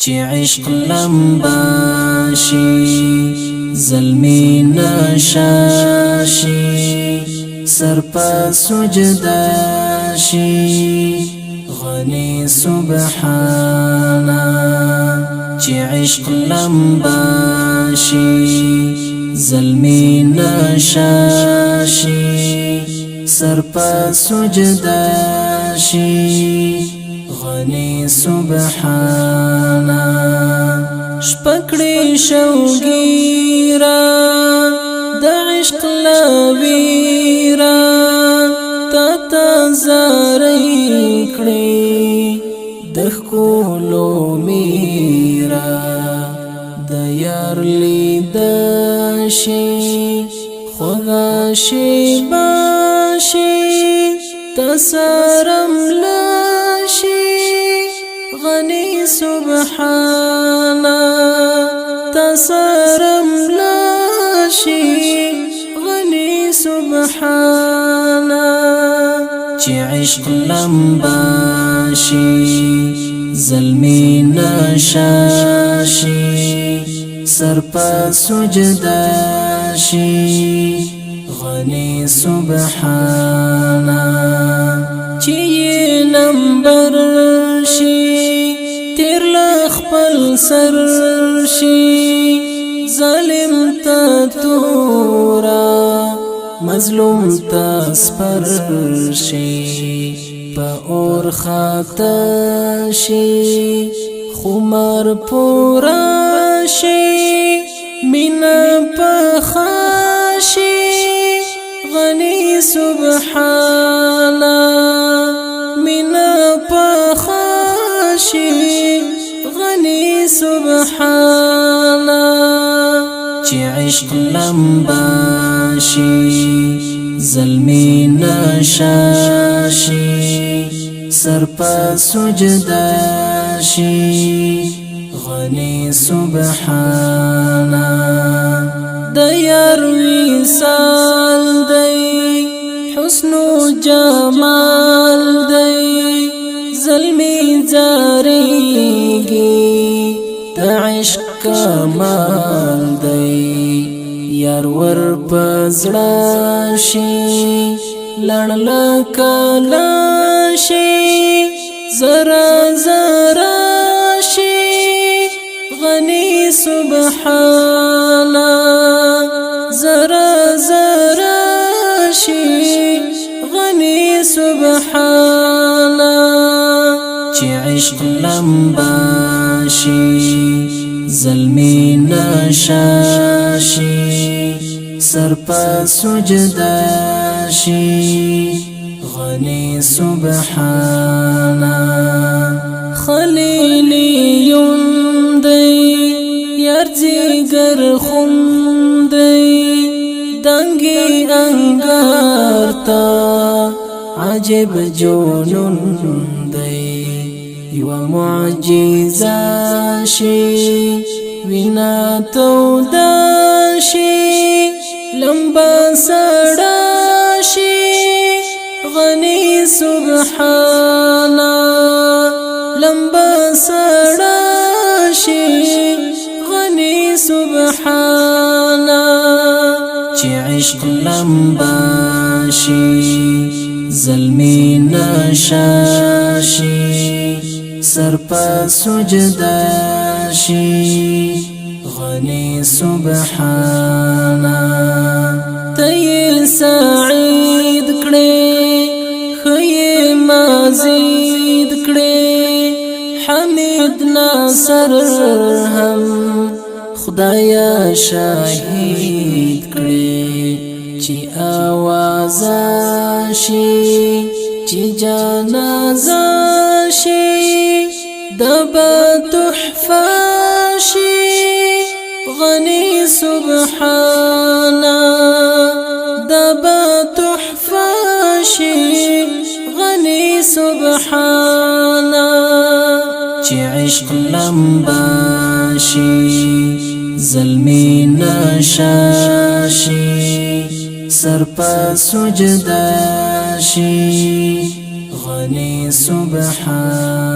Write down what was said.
چې عشق لمبا شي، زلمی نشاشي، سر په سجده شي، غني سبحانا. چې عشق لمبا شي، زلمی نشاشي، سر په سجده شي، غني سبحانا. شپکړې شوګیرا د عشق لویرا، تا تا زارې کړې د ښکلو میرا. د یار لید شي، خوږه شي باشي، تسرم لشي، غني سبحانا. تسرم لشي، غني سبحانا. چې عشق لمبا شي، زلمی نشاشي، سر په سجده شي، غني سبحانا. چې نمبر شي، تیر له خپل سر شي، ظالم ته تورا، مظلوم ته سپر شي، په اور خاطه شي، خمار پورا شي، مینا پخاشي، غني سبحانا. مینا پخاشي، غني سبحانا. چې عشق لمبا شي، زلمی نشاشي، سر په سجده شي، غني سبحانا. د یار وصال دی، حسن جمال دی، زلمی زاریږي، د عشق کمال دی. یار ور پزړه شي، لړل کلا شي، زرا زرا شي، غني سبحانا. زرا زرا شي، غني سبحانا. چې عشق لمبا شي، زلمی نشاشي، سر په سجده شي، غني سبحانا. خلیلی یون دی، یار ځیګر خون دی، دنګي انګار تا عجب جنون دی. یو معجزه شي، وینا تودا شي، لمبا سړا شي، غني سبحانا. لمبا سړا شي، غني سبحانا. چې عشق لمبا شي، زلمی نشاشي، سر په سجده شي، غني سبحانا. ته سعید کړې، خې مزید کړې، حمید ناصر هم خدایا شاهد کړې. چې आवाज شي، چې جنازه شي، د تحفه شي، غني سبحانا. د تحفه شي، غني سبحانا. چې عشق لمبا شي، زلمی نشاشي، سر په سجده شي، غني سبحانا.